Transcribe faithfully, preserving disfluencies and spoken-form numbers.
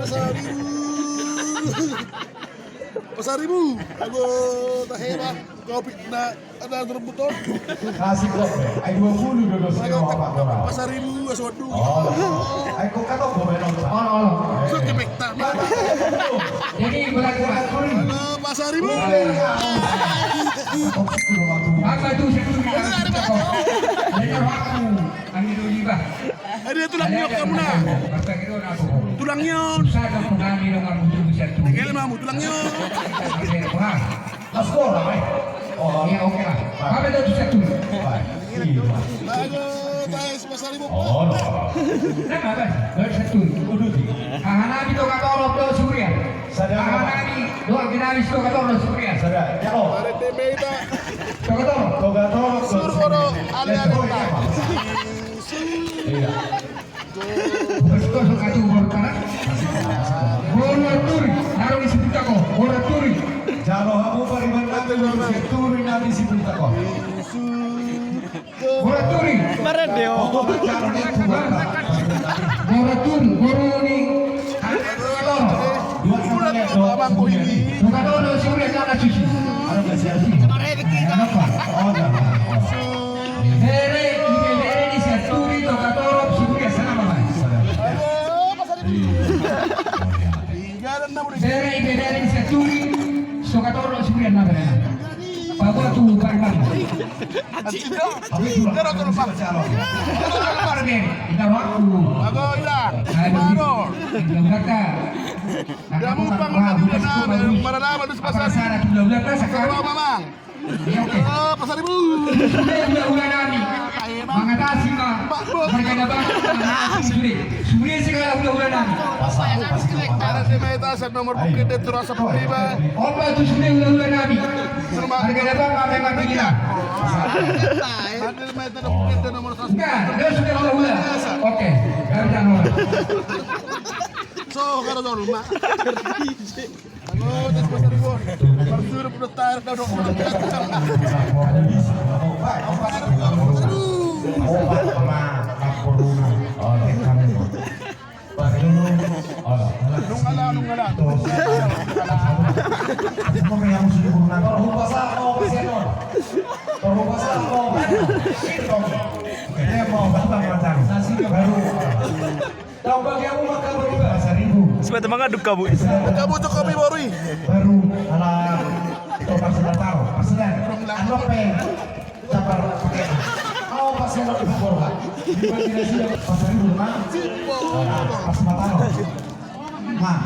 Pasaribu. Pasaribu. Ago tahe ma. Kopi na ada terbuton. Kasih kopi. Ai dua puluh dua belas lima apa orang. Pasaribu, aswadu. Oh. Ai kok kata gue main nonton. Oh, oh. Sudah kepek tak. Jadi berarti Pak Turi. Halo, Pasaribu. Apa itu? Saya Turi. Ada waktu. Angin Oliba. Ada tulang nyok kamu na. Tulang nyok. Saya ada pengambil dengan butuh bisa tuh. Tegel mamu tulang nyok. Askora, eh. Oh, iya, oke lah. Apa itu bisa tuh? Baik. Iya. Bagus, guys, Pasaribu. Oh, no. Nah, bagus. Bagus satu. Udah di. Aha nami Toga Torop do Suria. Sadar. Aha nami Doa Genalis Toga Torop Suria. Sadar. Jalo. Toga Torop. Toga Torop. Suruh kono ale-ale. Iya. Bos kosong atu bortara. Boru Arturi, naru di Siputako, Boru Arturi. Jalo hamu pariban nami, Boru Arturi nami Siputako. Boru Arturi. Marende, oh. Boru Arturi, Boru ni. Dua kilo. Bukan orang Suriah, jangan suci. Kenapa? Oh, jangan. Bere, ibebere ni Sianturi, Toga Torop, Suria, sana, Bapak. Bere, ibebere ni Sianturi, Toga Torop, Suria, na, Bapak. Bapak tu, Pak Imam. Tapi tu, Pak. Kita waktu. Bago, ila. Aduh. Bago. Kita kata. Dia mupang, dia na, maralama, terus pasar. Apa sana tu, Bapak, sekarang. Mamang. Iya, oke. Eh, Pasaribu. Sude hulahula nami. Mangatasi ma. Marga na bang, mangatasi sude. Sude segala hulahula nami. Ada di Meta, set nomor bukit, dia terasa pembiba. Opa tu sude hulahula nami. Marga na bang, apa yang marga na. Ada di Meta, bukit, dia nomor satu. Enggak, dia sudah hulahula. Oke, garis nomor. So, kalau dulu, Mak. Aduh, tas Pasaribu. Bersurup udah tar, dah dong. Nunggala, nunggala. Baru. Tau bagi aku maka beriba. Pasaribu. Sebab mangaduk kabu. Kabu tu kopi baru i. Baru ala. Itu pas datang, pas datang. Anu pe. Sabar. Kau pas datang di Bogor, Pak. Di Bogor, Pasaribu, Pak. Pas datang. Nah.